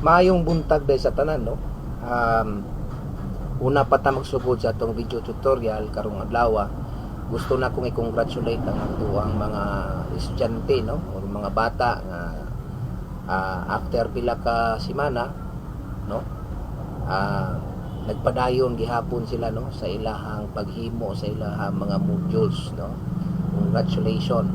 Maayong buntag day sa tanan, no. Una pa ta magsugod sa atong video tutorial karong adlaw. Gusto na kong i-congratulate ang atoang mga estudyante, no, or mga bata nga after pila ka semana, no, nagpadayon gihapon sila, no, sa ilahang paghimo sa ilahang mga modules, no. Congratulations.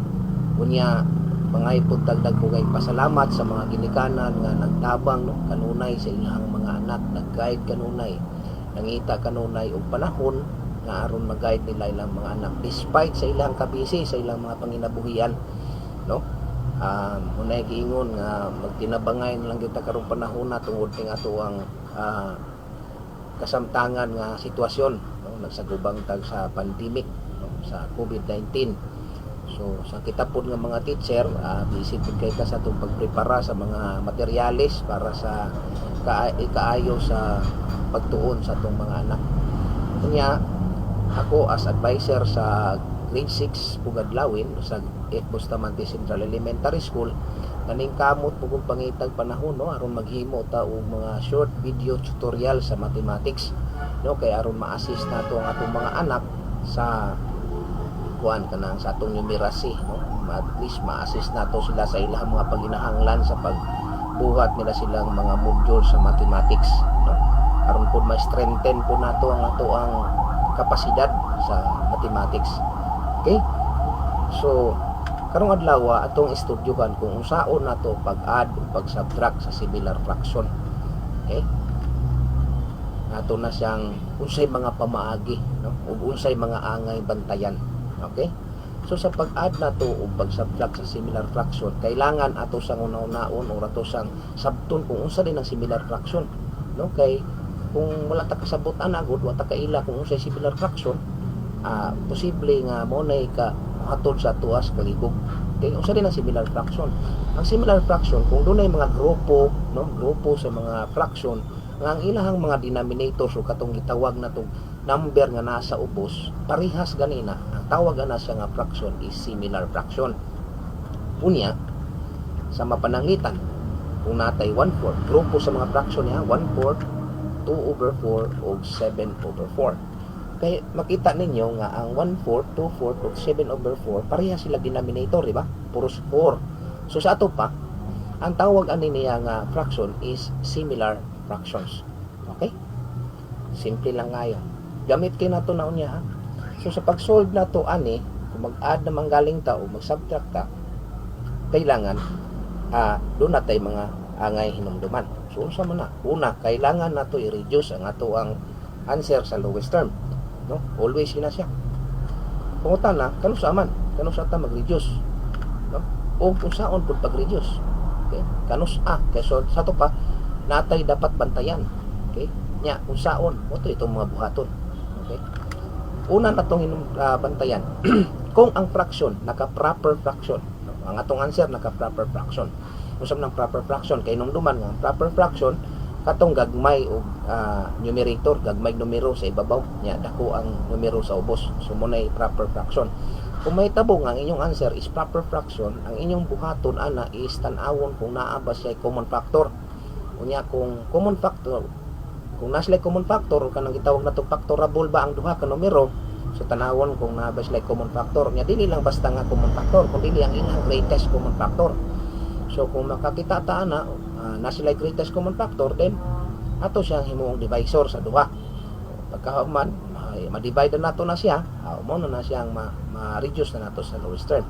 Unya mga ipod dagdag ko kay pasalamat sa mga ginikanan nga nagtabang, no, kanunay sa ilahang mga anak, nag-guide kanunay, nangita kanunay og panahon nga aron mag-guide nila ilang mga anak despite sa ilang kabisi sa ilang mga panginabuhian, no. Unay giingon nga magtinabangay na lang kita karong panahon na tungod ning ato ang kasamtangan nga sitwasyon, no, nagsagubang tag sa pandemic, no, sa COVID-19. So sa kita pod nga mga teacher, busy pud kay ta sa atong pagprepara sa mga materyales para sa ikaayo sa pagtuon sa atong mga anak. Unya ako as advisor sa grade 6 Pugadlawin sa F. Bustamante Central Elementary School, naningkamot po kong pangitag panahon, no, aron maghimo ta og mga short video tutorial sa mathematics, no, kay aron ma-assist nato ang atong mga anak sa kuan kanang sa atong numeracy, no. At least ma-assist nato sila sa ilang mga paginahanglan sa pagbuhat nila silang mga module sa mathematics, no, aron pud ma-strengthen po nato ang ato ang kapasidad sa mathematics. Okay, so karong adlaw atong estudyuhan kung unsaon nato pag-add o pag-subtract sa similar fraction. Okay, nato na siyang unsay mga pamaagi, no, ug unsay mga angay bantayan. Okay? So sa pag-add nato o pag-subtract sa similar fraction, kailangan ato sang una-unaon o ato sang sabton kung unsa din ang similar fraction, no? Kay kung wala ta kasabot ana gud, wala ta kaila kung unsay similar fraction, posible nga mo nay ka hatod sa tuas kalibog. Okay, unsa din ang similar fraction? Ang similar fraction, kung dunay mga grupo, no, grupo sa mga fraction nga ang ilahang mga denominators o katong gitawag na tong number nga nasa ubos parehas ganina, ang tawag ana siya nga fraction is similar fraction. Unya sa mapanangitan, kung natay 1/4 grupo sa mga fraction niya, 1/4, 2 over 4 o 7 over 4, kay makita ninyo nga ang 1/4, 2/4 ug 7 over 4 pareha sila denominator, di ba? Puros 4. So sa ato pa, ang tawag ani niya nga fraction is similar fractions. Okay, simple lang kayo. Gamit kay nato na unya, ha. So sa pag-solve nato ani, kung mag-add naman galing ta o mag-subtract ta, kailangan doon natay mga angay hinumduman. So unsa man na? Una, kailangan nato i-reduce ang ato ang answer sa lowest term, no? Always yun na siya. Pangutana, kanusa man kanusa ta mag-reduce, no, o kung saon pud pag-reduce? Okay, kanus-a? Kay so sa ato pa natay dapat bantayan. Okay, nya kung saon mo to itong mga buhaton. Okay, una natong bantayan kung ang fraction naka proper fraction, no? Ang atong answer naka proper fraction. Unsa man ang proper fraction? Kay numduman nga ang proper fraction katong gagmay og numerator, gagmay numero sa ibabaw nya dako ang numero sa ubos. So mo nay proper fraction. Kung mahitabo nga ang inyong answer is proper fraction, ang inyong buhaton ana is tan-awon kung naa ba siya common factor. Unya kung common factor, kung naa sila common factor o kanang gitawag nato factorable ba ang duha ka numero. So tanawon kung naa ba sila common factor. Nya dili lang basta nga common factor, kun dili ang ilang greatest common factor. So kung makakita ta ana na sila greatest common factor, then ato siyang himuong divisor sa duha. Pagkahuman ma-divide na nato na siya, mo na na siyang ma-reduce na nato sa lowest term.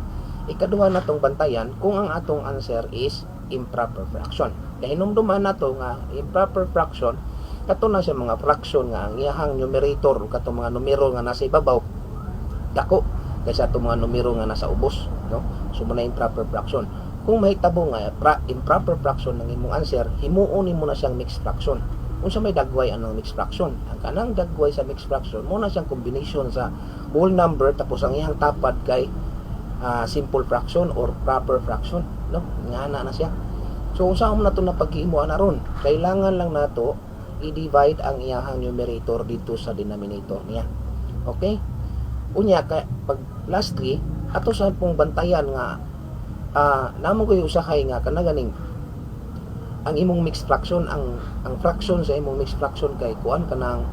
Ikaduha natong bantayan kung ang atong answer is improper fraction. Kay hinumduman nato nga improper fraction kato na siya mga fraction nga ang iyahang numerator o katong mga numero nga nasa ibabaw dako kaysa atong mga numero nga nasa ubos, no. So mo na improper fraction. Kung mahitabo nga improper fraction ng imong answer, himuon nimo na siyang mixed fraction. Unsa may dagway anang mixed fraction? Ang kanang dagway sa mixed fraction mo na siyang combination sa whole number tapos ang iyang tapad kay simple fraction or proper fraction, no. Nga na na siya. So unsa mo nato na paghimo ana ron? Kailangan lang nato i-divide ang iyahang numerator dito sa denominator niya. Okay, unya kay pag lastly ato sa pong bantayan nga namo koy usahay nga kana ganing Ang imong mixed fraction, ang fraction sa imong mixed fraction kay kuan, kanang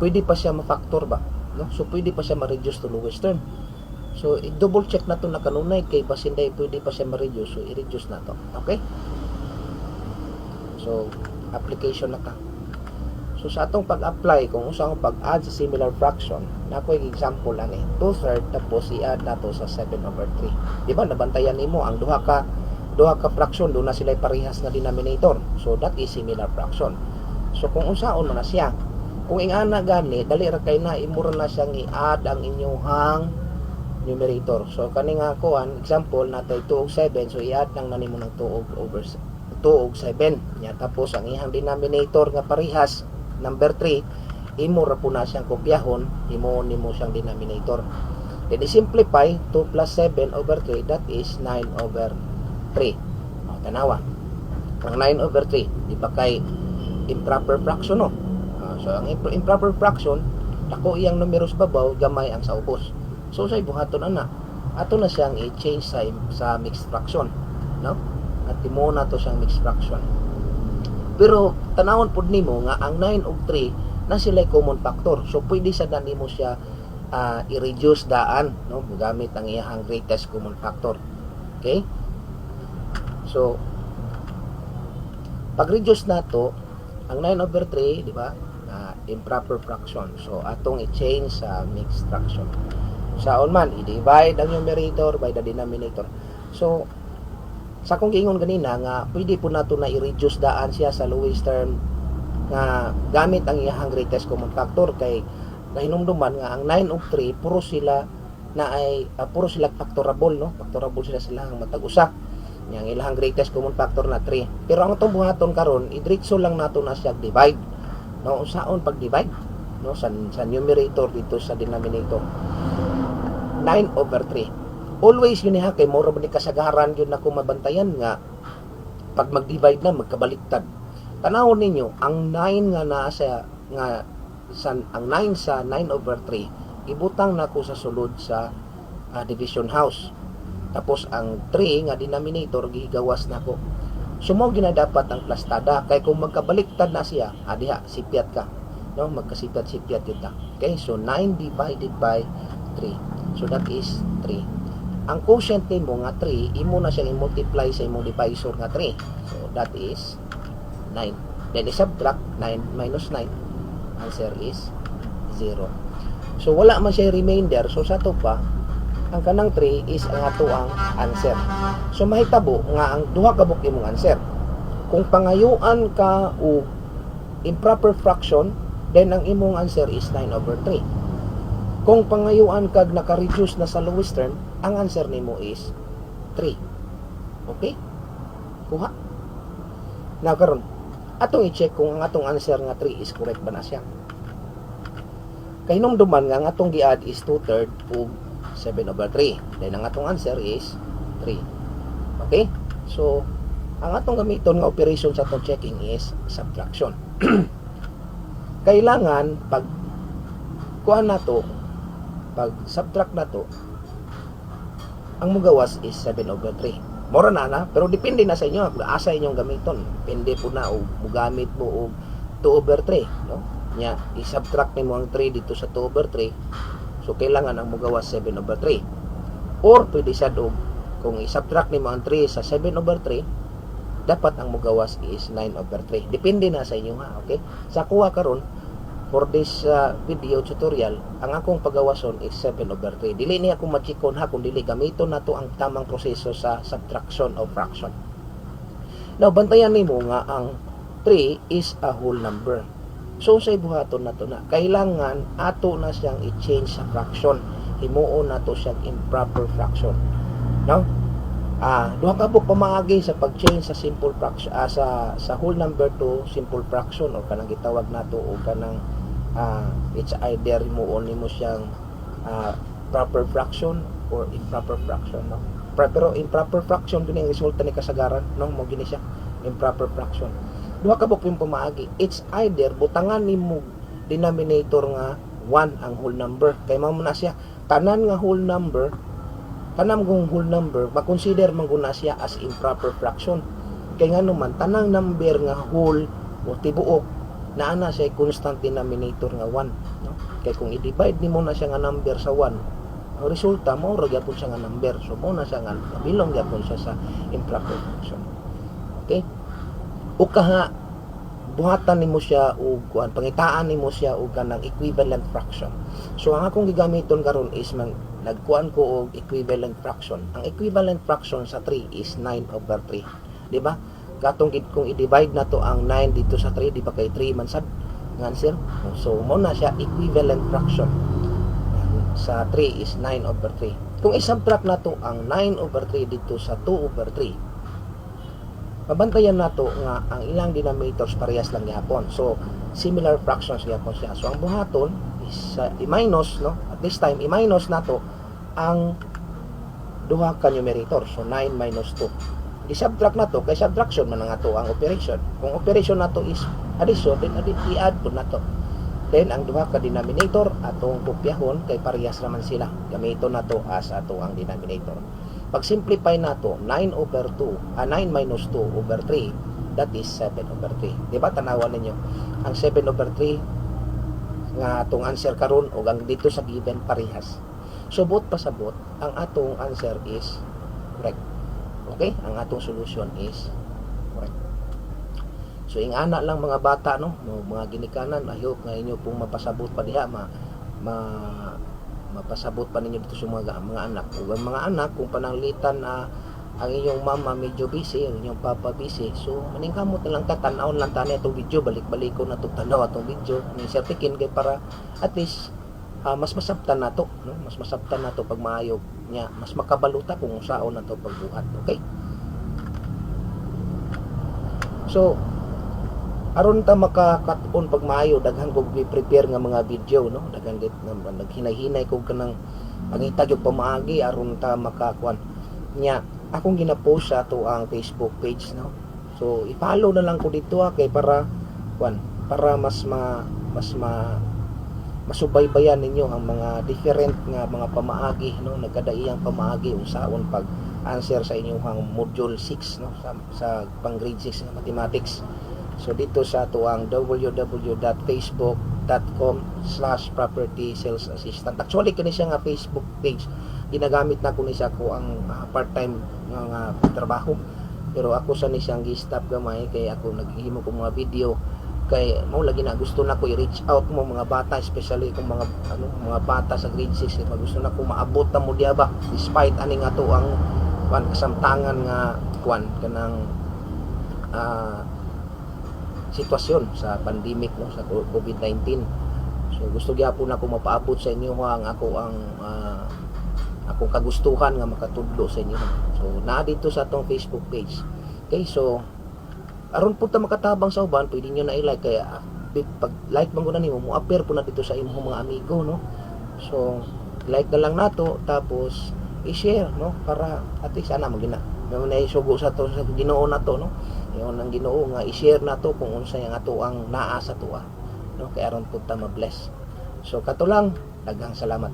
pwede pa siya ma-factor ba, no? So pwede pa siya ma-reduce to lowest term. So i-double check na to na kanunay kay basin day pwede pa siya ma-reduce, so i-reduce na to. Okay? So application na ka. So sa atong pag-apply kung unsa ang pag-add sa similar fraction, na ako example lang eh, 2/3 tapos i-add nato sa 7 over 3. Di ba nabantayan nimo ang duha ka fraction, doon na sila parehas nga denominator? So that is similar fraction. So kung unsaon man na siya, kung ingana gani, dali ra kay na imo ra na siyang i-add ang inyong numerator. So kani nga kuan, example natay 2 ug 7, so i-add lang na nimo ng 2 over 2 ug 7. Nya tapos ang iyang denominator nga parehas number 3, imo ra po na siyang kopyahon, imo nimo siyang denominator. Then i-simplify, 2 plus 7 over 3, that is 9 over 3. O, tanawa. Ang 9 over 3, di ba kay improper fraction, no? Ah, so ang improper fraction, dako iyang numero sa babaw, gamay ang sa ubos. So sa buhaton ana, ato na siyang i-change sa mixed fraction, no? At imo na to siyang mixed fraction. Pero tanawon pud nimo nga ang 9 ug 3 na sila common factor. So pwede sa na nimo siya i-reduce daan, no, gamit ang iyang greatest common factor. Okay? So pag-reduce nato ang 9 over 3, di ba? Na improper fraction. So atong i-change sa mixed fraction. Saon man, i-divide ang numerator by the denominator. So sa akong giingon ganina nga pwede po nato na i-reduce daan siya sa lowest term nga gamit ang iyang greatest common factor kay nahinumduman nga ang 9 ug 3 puro sila na ay puro sila factorable, no? Factorable sila silang matag usa. Yang ilahang greatest common factor na 3. Pero ang atong buhaton karon, idiretso lang nato na siya divide, no? Unsaon pag divide, no, sa numerator dito sa denominator? 9 over 3 always yun ha, kay moro ba ni kasagaran yun ako mabantayan nga pag mag-divide na magkabaliktad. Tanawon ninyo ang 9 nga naa sa nga sa ang 9 sa 9 over 3, ibutang nako sa sulod sa division house, tapos ang 3 nga denominator gigawas nako. So mao gina dapat ang plastada kay kung magkabaliktad na siya, diha sipyat ka, no? Magkasipyat-sipyat yun ta. Okay, so 9 divided by 3, so that is 3. Ang quotient nimo nga 3, imo na siyang i-multiply sa imong divisor nga 3, so that is 9. Then i-subtract 9 minus 9, answer is 0. So wala man siya remainder. So sa to pa, ang kanang 3 is ang ato ang answer. So mahitabo nga ang duha ka buok imong answer. Kung pangayuan ka og improper fraction, then ang imong answer is 9 over 3. Kung pangayuan kag naka-reduce na sa lowest term, ang answer nimo is 3. Okay? Kuha. Now karon, atong i-check kung ang atong answer nga 3 is correct ba na siya. Kay hinumduman nga ang atong gi-add is 2/3 ug 7 over 3. Then ang atong answer is 3. Okay? So, ang atong gamiton nga operation sa atong checking is subtraction. Kailangan pag kuan nato, pag subtract nato, ang mugawas is 7 over 3. Mora na na, pero depende na sa inyo kung asa inyong gamiton. Depende po na og mugamit mo og 2 over 3, no? Nya i-subtract nimo ang 3 dito sa 2 over 3. So kailangan ang mugawas 7 over 3. Or pwede sad og kung i-subtract nimo ang 3 sa 7 over 3, dapat ang mugawas is 9 over 3. Depende na sa inyo ha, okay? Sa kuha karon, for this video tutorial, ang akong pagawason is 7 over 3. Dili niya akong machikon ha kung dili gamiton nato ang tamang proseso sa subtraction of fraction. Now, bantayan nimo nga ang 3 is a whole number. So, sa buhaton nato na, kailangan ato na siyang i-change sa fraction. Himuon nato siyang improper fraction. No? Duha ka buok pamaagi sa pag-change sa simple fraction, sa whole number to simple fraction or kanang gitawag nato o kanang it's either himuon nimo siyang proper fraction or improper fraction, no? Pero improper fraction gini ang resulta ni kasagaran, no? Mo gini siya improper fraction. Duha ka buok yung pamaagi. It's either butangan nimo denominator nga 1 ang whole number kay mao na siya tanan nga whole number, tanan kong whole number ma-consider man guna siya as improper fraction. Kay ngano man, tanang number nga whole o tibuok, naa na siya constant denominator nga 1, no? Kay kung i-divide nimo na siya nga number sa 1, ang resulta mao ra gyapon siya nga number. So mao na siya nga belong gyapon siya sa improper fraction. Okay? O kaha buhatan nimo siya og kuan, pangitaan nimo siya og kanang equivalent fraction. So ang akong gigamiton karon is man nagkuan ko og equivalent fraction. Ang equivalent fraction sa 3 is 9 over 3. Di ba? Katong gid kung i-divide na to ang 9 dito sa 3, di ba kay 3 man sad ang answer? So mao na siya equivalent fraction sa 3 is 9 over 3. Kung i-subtract na to ang 9 over 3 dito sa 2 over 3, mabantayan nato nga ang ilang denominators parehas lang gihapon. So similar fractions gihapon siya. So ang buhaton is i-minus, no? At this time, i-minus nato ang duha ka numerator. So 9 minus 2. I-subtract nato kay subtraction man ang ato ang operation. Kung operation nato is addition, then i-add po nato. Then ang duha ka denominator atong kopyahon kay parehas naman sila. Gamiton nato as ato ang denominator. Pag simplify nato, 9 over 2, 9 minus 2 over 3, that is 7 over 3. Di ba tanawan ninyo? Ang 7 over 3 nga atong answer karon ug ang dito sa given, parehas. So buot pasabot, ang atong answer is correct. Okay? Ang atong solution is correct. So ingana lang, mga bata, no, mga ginikanan, I hope nga inyo pong mapasabot pa diha, ma, ma mapasabot pa ninyo dito sa mga anak. Ug ang mga anak, kung pananglitan na ang inyong mama medyo busy, ang inyong papa busy, so maningkamot na lang ka, tan-awon lang tani atong video, balik-balik ko na itong tanaw atong video, ning certikin kay para at least mas masabtan nato, no? Mas masabtan nato pag maayo niya, mas makabaluta kung unsaon nato pagbuhat, okay? So aron ta makakat-on pag maayo, daghan kog prepare nga mga video, no? Daghan gid nga naghinay-hinay kog kanang pangita gyud pamaagi aron ta makakuan nya. Akong gina-post sa ato ang Facebook page, no? So i-follow na lang ko dito ha, kay para kuan, para mas masubaybayan ninyo ang mga different nga mga pamaagi, no? Nagkadaiyang pamaagi unsaon pag answer sa inyong module 6, no, sa pang grade 6 nga mathematics. So dito sa ato ang www.facebook.com/property sales assistant. Actually, kani siya nga Facebook page, ginagamit na ko ni siya ko ang part-time nga trabaho, pero ako sa ni siyang gi-stop gamay kay ako naghimo ko mga video kay mao lagi na gusto na ko i-reach out mo mga bata, especially kung mga ano, mga bata sa grade 6 eh, gusto na ko maabot na mo diya ba, despite ani nga to ang kuan, kasamtangan nga kuan, kanang sitwasyon sa pandemic, no, sa COVID-19. So gusto gyapon nako mapaabot sa inyo ang ako ang akong kagustuhan nga makatudlo sa inyo. So naa dito sa atong Facebook page. Okay, so aron po ta makatabang sa uban, pwede niyo na i-like kaya pag like man gud nimo, mo appear po na dito sa imong mga amigo, no? So like na lang nato, tapos i-share, no, para at least ana magina may naisugo sa to sa Ginoo na to, no? Ingon ang Ginoo nga i-share nato kung unsay ang ato ang naa sa tuwa, no, kay aron pud ta ma-bless. So kato lang, daghang salamat.